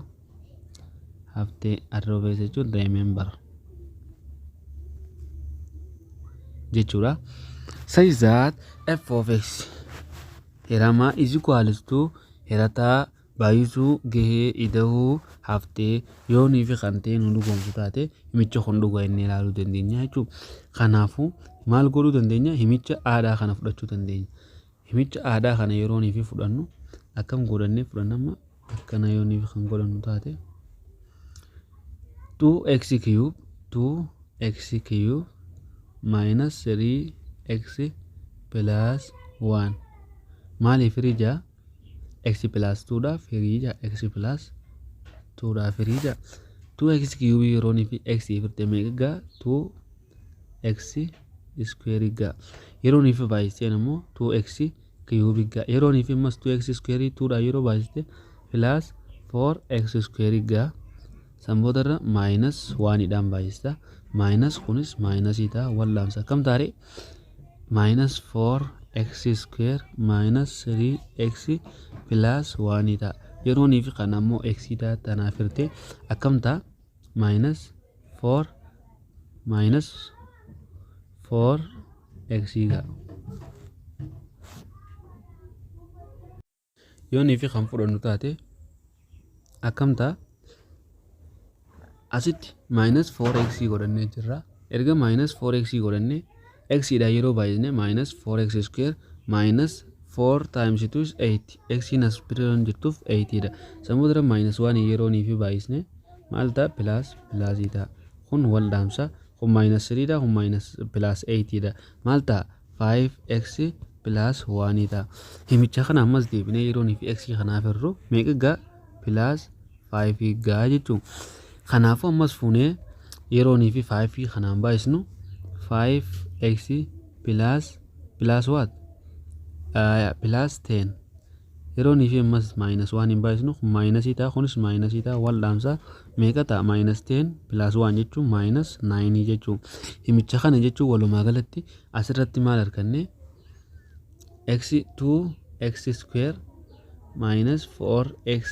S1: Haftee r of x jechuun remember jechuudha. Such that f of x hiramaa is equals to hirataa baay'isuu gahee ida'uu haftee yoonii fi kan ta'e nu dhugoomsu taate, himicha kun dhugaa inni ilaaluu dandeenya jechuudha. Kanaafuu maal godhuu dandeenya? Himicha aadaa kana fudhachuu dandeenya. Himicha aadaa kana yeroonii fi fudhannu akkam godhannee fudhannama? Akkana yoonii fi kan godhannu taate, 2x cube 2x cube minus 3x plus 1 maaliif firii jaa? X plus 2 dhaaf firii jaa, x plus 2 dhaaf firii jaa. 2x cube yeroonii fi x firte meeqa gaa? 2x square gaa. Yeroonii fi baay'isteen immoo 2x cube gaa. Yeroonii fi ammas 2x square 2 dha yeroo baay'iste plus 4x square gaa. San boodarra minus 1 dhaan baay'ista. Minus kunis minusii ta'a, wal laamsa. Akkam taare? Minus 4x square minus 3x plus 1 ta'a. Yeroonii fi kana ammoo x ta'a tanaaf hirte akkam ta'a? Minus 4 minus 4x ga'a. Yoonii fi kan fudhannu taate akkam ta'a? Asitti minus 4x godhannee jirra. Erga minus 4x godhannee, x dha yeroo baay'isne minus 4x square minus 4 times 2 is 8, x as bira jirtuuf 8 dha. Sammuu dura minus 1 yeroonii fi baay'isne maal ta'a? Plus plus ta'a. Kun wal dhaamsa. Kun minus 3 dha, kun minus plus 8 dha. Maal ta'a? 5x plus 1 ta'a. Himicha kana ammas deebinee yeroonii fi x kanaaf hirru meeqa gaa? Plus 5 gaa jechuun. Kanaafuu ammas fuunee yeroonii fi 5 kanaan baay'isnu 5x plus plus what? Plus 10. Yeroonii fi ammas minus 1 hin baay'isnu, kun minusii ta'a, kunis minusii ta'a, wal dhaamsa. Meeqa ta'a? Minus 10 plus 1 jechuun minus 9 jechuun. Himicha kana jechuun walumaa galatti asirratti maal arganne? X 2 x square minus 4x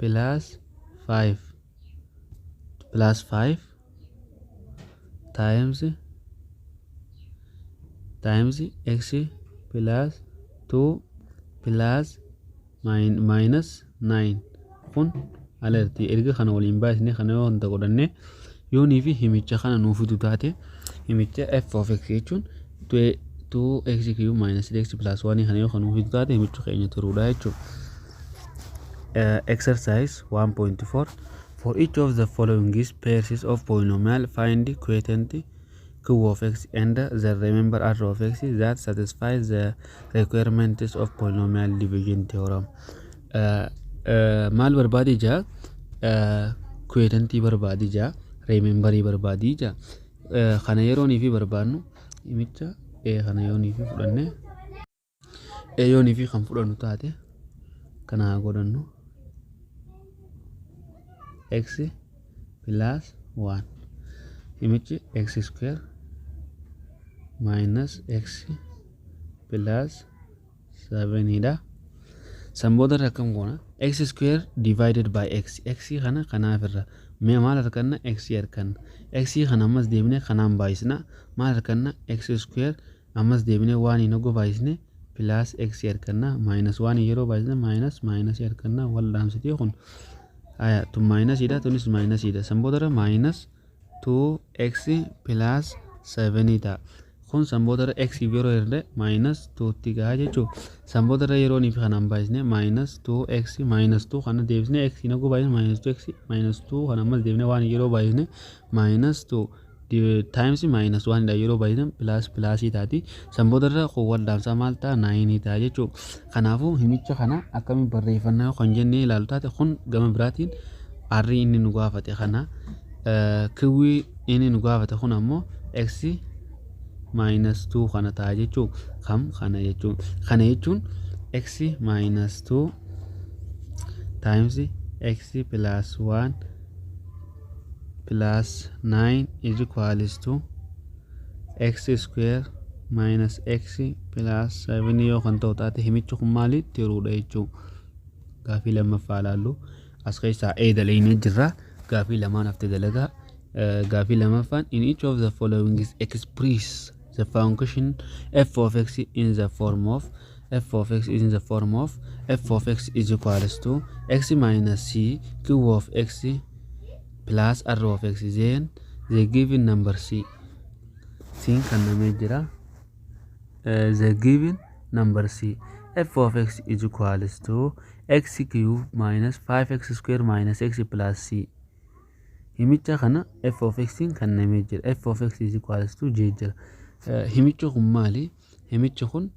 S1: plus 5 plus 5 times x plus 2 plus minus 9 kun alerti. Erga kana waliin baay'isne, kana yoo wanta godhanne, yoonii fi himicha kana nuu fidu taate, himicha f of x jechuun 2x cube minus 3x plus 1 kana yoo kan nuu fidu taate, himicha keenya turuudha jechuudha. Exercise 1.4. For each of the following is pairs of polynomial, find quotient q of x and the remainder r of x that satisfies the requirements of polynomial division theorem. Maal barbaade jaa? Quotientii barbaade jaa, remainderii barbaade jaa. Kana yeroonii fi barbaadnu, himicha kana yoonii fi fudhanne, yoonii fi kan fudhannu taate, kana haa godhannu, x plus 1, himichi x square minus x plus 7 dha. San booda irra akkam goona? X square divided by x, x kana kanaaf irra mee maal arganna? X arganna. X kana ammas deebine kanaan baay'isna, maal arganna? X square ammas deebine waan hin oggo baay'isne plus x arganna, minus waan yeroo baay'isne minus minus arganna. Wal dhaamsitee kun aya tun minus dha, tunis minus dha. San booda irra minus 2x plus 7 ta'a. Kun san booda irra x yeroo hirre minus 2 tti gahaa jechuudha. San booda irra yeroo fi kanaan baay'isne minus 2x minus 2 kana deebisne x hin oggo baay'isne minus 2x minus 2 kana ammas deebine waan yeroo baay'isne minus 2 Times minus 1 dha yeroo baay'isan plus plusii taati. San boodarra kun waldaamsaa maal ta'a? 9 ta'a jechuudha. Kanaafuu himicha kana akkamiin barreeffannaa kan jennee ilaalu taate, kun gama biraatiin r inni nu gaafate kana, q inni nu gaafate kun ammoo x minus 2 kana ta'a jechuudha. Kam kana jechuun, kana jechuun x minus 2 times x plus 1 plus 9 is equals to x square minus x plus 7 yoo kan ta'u taate, himichi kun maali? Truedha jechuudha. Gaafii lammaffaa ilaallu. As keessaa A dalagnee jirra. Gaafii lamaan hafte dalagaa. Gaafii lammaffaan, in each of the following is express the function f of x in the form of f of x is in the form of f of x is equals to x minus c q of x plus r of x, then the given number c. C'n kennamee jira. The given number c, f of x is equals to x cube minus 5x square minus x plus c. Himicha kana f of x kennamee jira. F of x is equals to j jira. Himichi kun maali? Himichi kun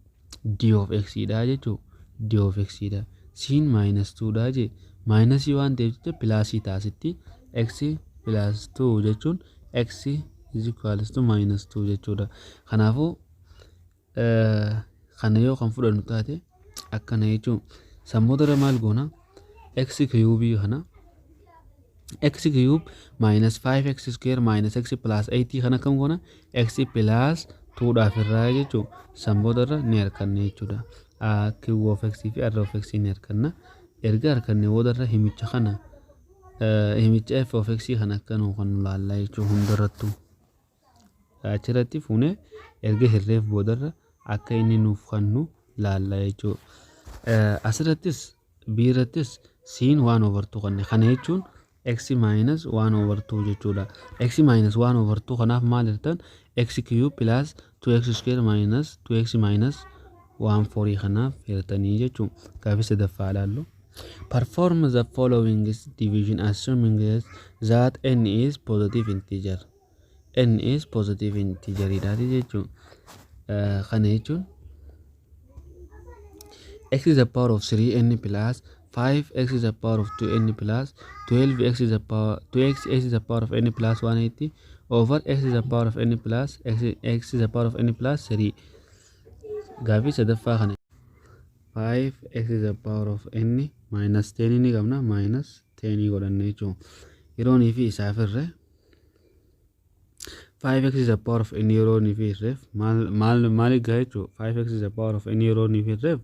S1: d of x dha jechuu, d of x dha. C'n minus 2 dha jee. Minusii waan ta'eef jecha plusii taasitti. X plus 2 jechuun x is equals to minus 2 jechuudha. Kanaafuu kana yoo kan fudhannu taate akkana jechuun, sammoota maal goona? X cube kana, x cube minus 5x square minus x plus 8 kana kam goona? X plus 2 dhaaf irraa jechuun sammoota irra ni harkanne jechuudha. Q of x fi r of x ni harkanna. Erga harkanne booda irra himicha kana, himicha f of x kana akkanuu kan nu laallaa jechuun hundarrattu. Achirratti fuunee erga hirreef boodarra akka inni nuuf kennu laalla jechuudha. Asirrattis biirrattis c'n one over 2 kanne. Kana jechuun x minus 1 over 2 jechuudha. X minus 1 over 2 kanaaf maal jettan? X cube plus 2x square minus 2x minus 1 4 kanaaf hirtanii jechuudha. Gaafii sadaffaa ilaallu. Perform the following division assuming that n is positive integer. N is positive integer dhaati jechuudha. Kana jechuun x is the power of 3n plus 5 x is the power of 2n plus 12 x is the power 2x x is the power of n plus 180 over x is the power of n plus x, x is the power of n plus 3. Gaafii sadaffaa kana 5 x is the power of n minus 10 ni qabna, minus 10 godhanne jechuudha. Yeroonii fi isaaf irree 5x is the power of n yeroo inni fi irreef maal maal maal egaa jechuudha? 5x is the power of n yeroo inni fi irreef,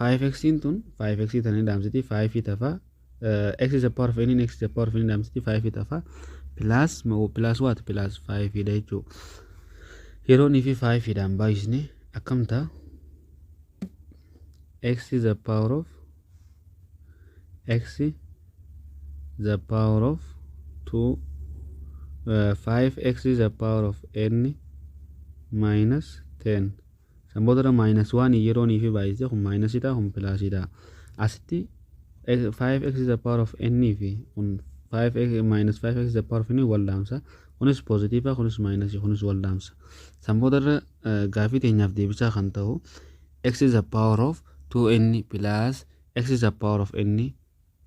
S1: 5x tun 5x tani dhaamsiti, 5 tafa. X is the power of n, x is the power of n dhaamsiti, 5 tafa, plus plus what? Plus 5 dha jechuudha. Yeroo inni fi 5 dhaan baay'isne akkam ta'a? X is the power of x the power of 2 5x is the power of n minus 10. San booda minus 1 yeroo nii fi baay'ise kun minus ta'a, kun plus ta'a. Asitti 5x is the power of n fi kun 5x minus 5x is the power of n wal dhaamsa. Kunis positive, kunis minus, kunis wal dhaamsa. San booda gaafii teenyaaf deebisaa kan ta'u x is the power of 2n plus x is the power of n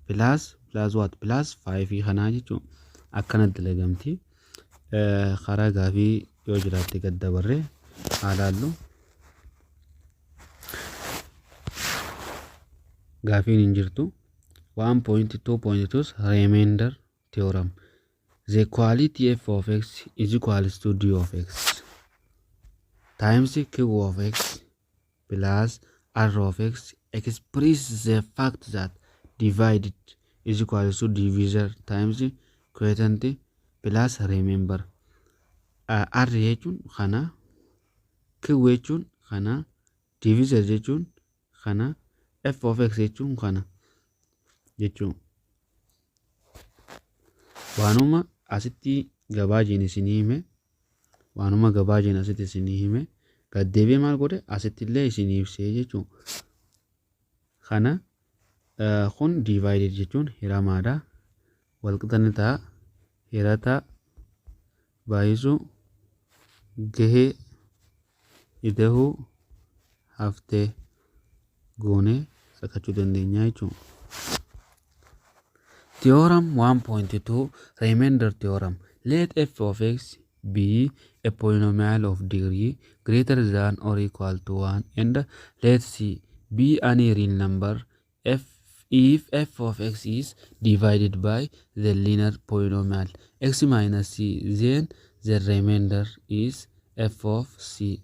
S1: plus plus what? Plus 5 kanaa jechuun akkana dalagamti. Karaa gaafii yoo jiraatte gad dabarree haa laallu. Gaafiin hin jirtu. 1.2.2 Remainder theorem. The quantity f of x is equals to d of x times q of x plus r of x express the fact that dividend is equal to divisor times quotient plus remainder. R jechuun kana, q jechuun kana, divisor jechuun kana, f of x jechuun kana jechuun waanuma asitti gabaajiin isinii hime, waanuma gabaajiin asitti isinii hime gaddeebi'ee maal godhe? Asitti illee isinii ibsee jechuun kana. Kun divided jechuun hiramaadha. Walqixa ni ta'a hirata baay'isuu Gahee ida'uu haftee goonee sakkachuu dandeenya jechuudha. Theorem 1.2, Remainder theorem. Let f of x be a polynomial of degree greater than or equal to 1 and let c be any real number. F if f of x is divided by the linear polynomial x minus c, then the remainder is f of c.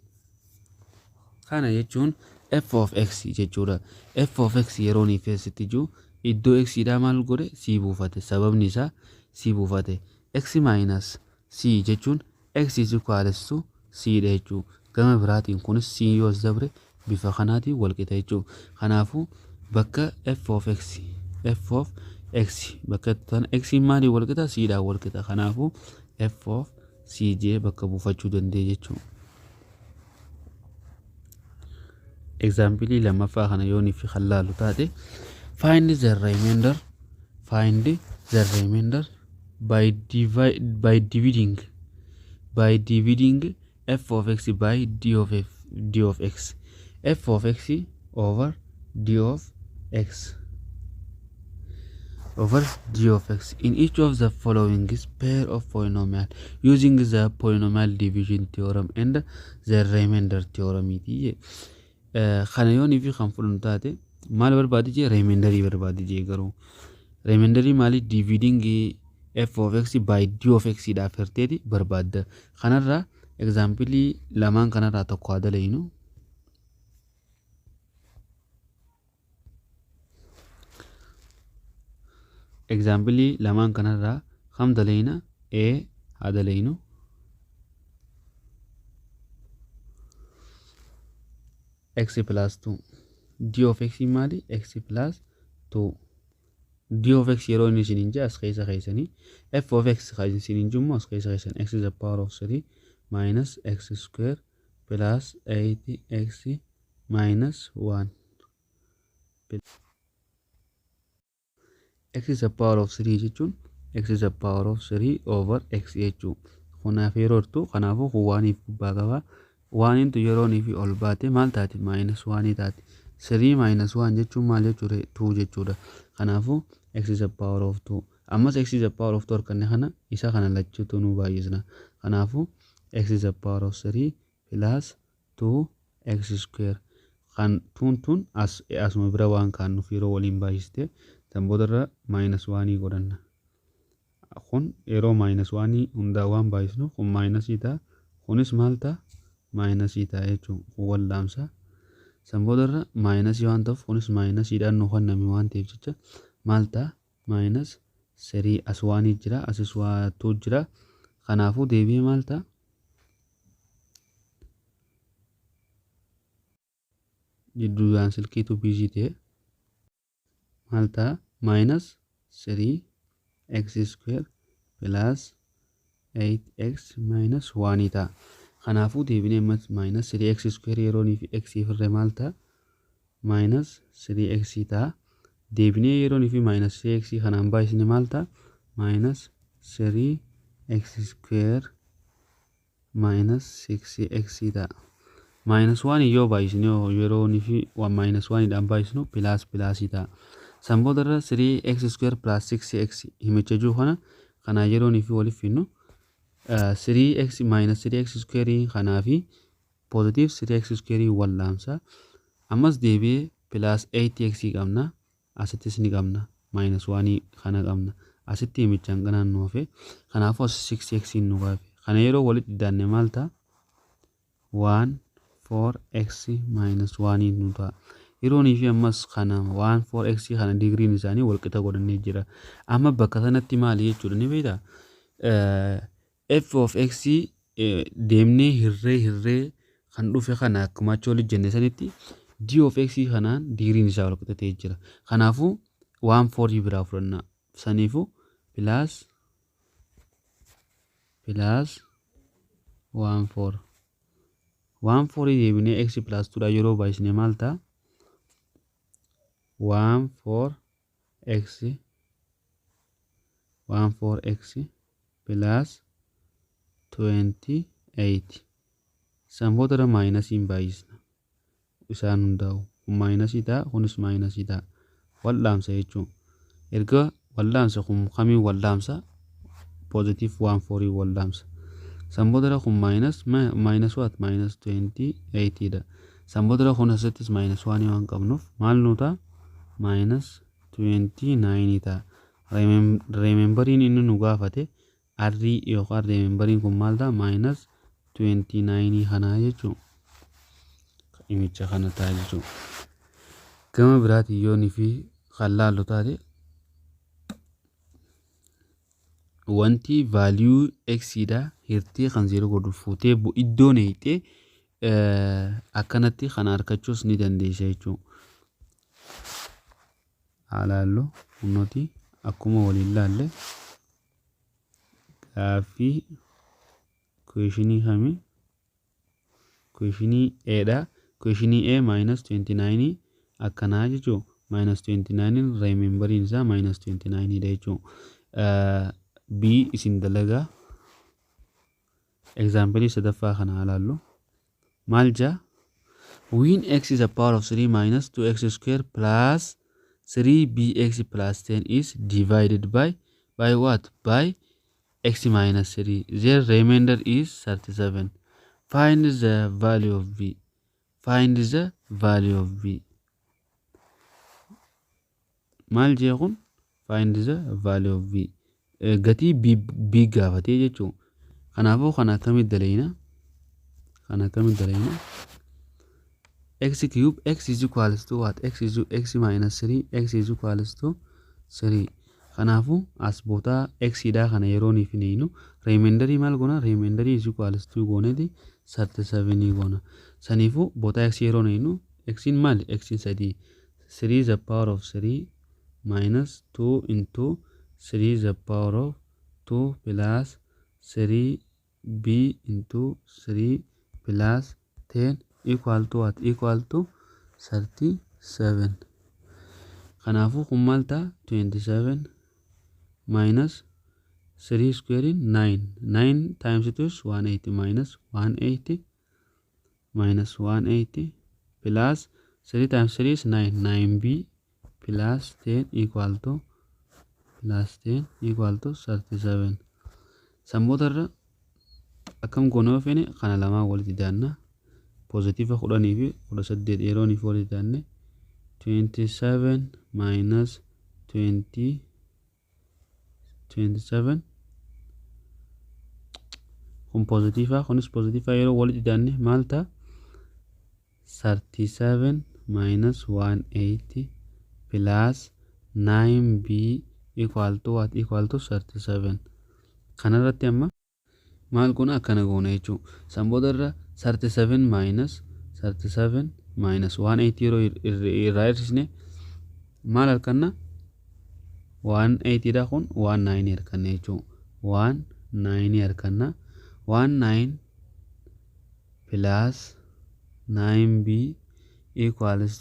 S1: Kana jechuun f of x jechuudha. F of x yeroo ni keessatti jiru iddoo x dhaa maal godhe? C buufate. Sababni isaa c buufate. X minus c jechuun x is equals to c dha jechuudha. Gama biraatiin kunis c yoo as dabre bifa kanaatiin wal qixa jechuudha. Kanaafuu bakka f of x, f of x bakka tan x maaliin wal qixa? C dhaan wal qixa. Kanaafuu f of c jee bakka buufachuu dandeenya jechuudha. Example lammaffaa kana yoo ni fi laallu taate, find the remainder, find the remainder by divide by dividing f of x by d of f d of x, f of x over d of x, over d of x in each of the following is pair of polynomial using the polynomial division theorem and the remainder theorem. Kana yoonii fi kan fudhannu taate, maal barbaadi jee? Remainderii barbaadi jee. Garuu remainderii maali? Dividing f of x by d of x dhaaf hirteeti barbaadda. Kanarraa example lamaan kanarraa tokko haa dalaynu. Example lamaan kanarraa kam dalayna? A haa dalaynu. X plus 2, d of x maali? X plus 2. D of x yeroo inni isiniin jee as keessa keessanii, f of x kan isiniin jimmoo as keessa keessan, x is the power of 3 minus x square plus 8x minus 1. X is the power of 3 jechuun x is the power of 3 over x jechuu. Kanaaf yeroo hirtu, kanaafuu kun waaniif gubbaa qaba. Waaniintu yeroonii fi ol baate maal taati? Minus 1 taati. 3 minus 1 jechuun maal jechuudha? 2 jechuudha. Kanaafuu x is the power of 2. Ammas x is the power of 2 harkanne kana isa kana lachuutu nu baay'isna. Kanaafuu x is the power of 3 plus 2 x square kan tuun tun as asuma bira waan kaannuuf yeroo waliin baay'iste tan boodarra minus 1 godhanna. Kun yeroo minus 1 hundaa waan baay'isnu kun minusii ta'a. Kunis maal ta'a? Minusii ta'a jechuudha. Kun wallaamsa. San boodarra minusii waan ta'uuf kunis minusiidhaan nu kenname waan ta'eef jecha maal ta'a? Minus 3, as waanii jira, asis waatu jira. Kanaafuu deebi'ee maal ta'a? Jidduudhaan silkiitu busy ta'e. Maal ta'a? Minus 3 x square plus 8x minus 1 ta'a. Kanaafuu deebinee ammas minus 3x square yeroonii fi x firree maal ta'a? Minus 3x ta'a. Deebinee yeroonii fi minus 3x kanaan baay'isne maal ta'a? Minus 3x square minus 6x ta'a. Minus 1 yoo baay'isne, yeroonii fi minus 1 dhaan baay'isnu plus plusii ta'a. San boodarra 3x square plus 6x himicha jiru kana kanaa yeroonii fi waliif finnu 3x minus 3x square kanaa fi positive 3x square wallaamsa. Ammas deebi'ee plus 8x qabna. Asittis ni qabna. Minus 1 kana qabna. Asitti himichaan kanaan nu hafe. Kanaafuu as 6x nu gaafe. Kana yeroo walitti daanne maal ta'a? 1 4x minus 1 nu ta'a. Yeroonii fi ammas kana 1 4x kana digriin isaanii wal qixa godhannee jira. Amma bakka sanatti maali jechuudha ni beektaa? F of x deemnee hirree hirree kan dhufe kana akkuma achi olitti jenne sanitti d of x kanaan digriin isaa wal qixa ta'ee jira. Kanaafuu 1 4 biraa fudhanna. Saniifuu plus 1 4 1 4 deebinee x plus 2 dha yeroo baay'isne maal ta'a? 1 4 x 1 4 x plus 28. San booda minusiin baay'isna. Isaan hundaa'u. Kun minusii ta'a, kunis minusii ta'a. Wal'aamsa jechuun. Erga wal'aamsa kun kamiin wal'aamsa? Positive 1 4 wal'aamsa. San booda kun minus minus what? Minus 28 dha. San booda kun asittis minus 1 waan qabnuuf maal nu ta'a? Minus 29 ta'a. Remainderiin inni nu gaafate R yookaan remainderiin kun maal ta'a? Minus 29 kanaa jechuudha. Himicha kana ta'a jechuudha. Gama biraatiin yoonii fi kan laallu taate, wanti value x dha hirtee kan 0 godhu fuutee iddoon eeyxee akkanatti kana argachuus ni dandeessa jechuudha. Haa laallu, kunooti akkuma waliin laalle gaaffii questionii kamii? Questionii A dha. Questionii A minus 29 akkanaa jechuudha. Minus 29 remainderiin isaa minus 29 dha jechuudha. B isin dalagaa. Example sadaffaa kana haa laallu. Maal jaa? When x is a power of 3 minus 2x square plus 3bx plus 10 is divided by what? By x minus 3. Their remainder is 37. Find the value of b. Find the value of b. Maal jee kun? Find the value of b. Gatii b, b gaafatee jechuudha. Kanaafuu kana akkamitti daleeyna? Kana akkamitti daleeyna? X cube, x is equals to what? X is x minus 3, x is equals to 3. Kanaafuu as bootaa x dha kana yeroo niif hin remainderii maal goona? Remainderii is equals to gooneeti 37 goona. Saniifuu bootaa x yeroo neeynu, x maali? X 3. 3 the power of 3 minus 2 into 3 the power of 2 plus 3b into 3 plus 10 equal to what? Equal to 37. Kanaafuu kun maal ta'a? 27 minus 3 square 9, 9 times 2 is 180, minus 180, minus 180 plus 3 times 3 is 9, 9b plus 10 equal to, plus 10 equal to 37. San irra akkam goone? Yoo feene kana lamaan walitti daanna. Positive 10 fi 18 yeroo niif walitti daanne, 27 minus 20 27, kun positive, kunis positive, yeroo walitti daanne maal ta'a? 37 minus 180 plus 9b equal to what? Equal to 37. Kanarratti amma maal goona? Akkana goona jechuudha. San booda irra 37 minus 37 minus 180 yeroo irraa hir'isne maal arganna? 180 dha, kun 19 arganna jechuudha. 19 arganna. 19 plus 9b equals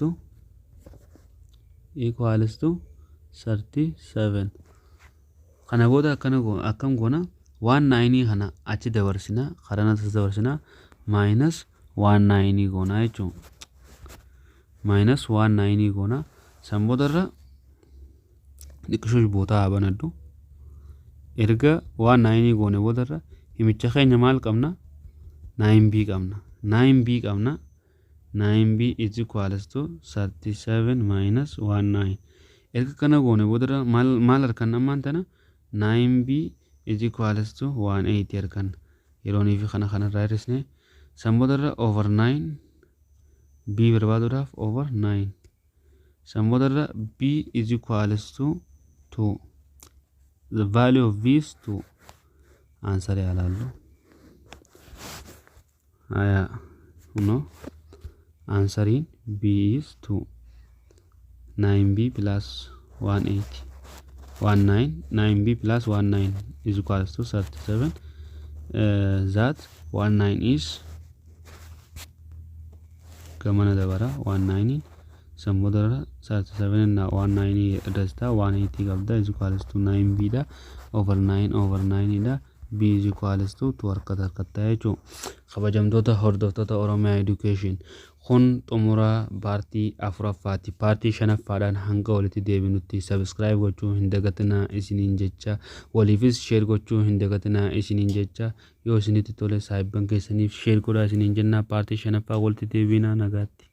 S1: to 37. Kana booda akkana akkam goona? 19 kana achi dabarsina, karaa dabarsina, minus 19 goona jechuudha. Minus 19 goona. San booda irra xiqqishoo bootaa haa banadhu. Erga 19 goone booda irra himicha keenya maal qabna? 9b qabna. 9b qabna. 9b is equals to 37 minus 19. Erga kana goone booda irra maal arganna ammaan tana? 9b is equals to 180 arganna. Yeroo fi kana kanarraa hir'isne, san booda irra over 9, b barbaaduudhaaf over 9. San booda irra b is equals to 2. The value of b is 2. Answer yaa laallu. Haya, kuno answeriin b is 2. 9b plus 180 19, 9b plus 19 is equals to 37. That 19 is gamana dabara 19. San booda 37 na 19 irra 180 qabda, is equals to 9b dha, over 9 over 9 dha. B is equals to 2 harkata harkattaa jechuudha. Kabajamtoota hordoftoota Oromiyaa Education, kun xumura paartii afuraffaati. Paartii shanaffaadhaan hanga walitti deebinutti subscribe gochuu hin dagatinaa isiniin jecha, waliifis share gochuu hin dagatinaa isiniin jecha, yoo isinitti tole saayibban keessaniif share godhaa isiniin jenna. Paartii shanaffaa walitti deebinaa, nagaatti.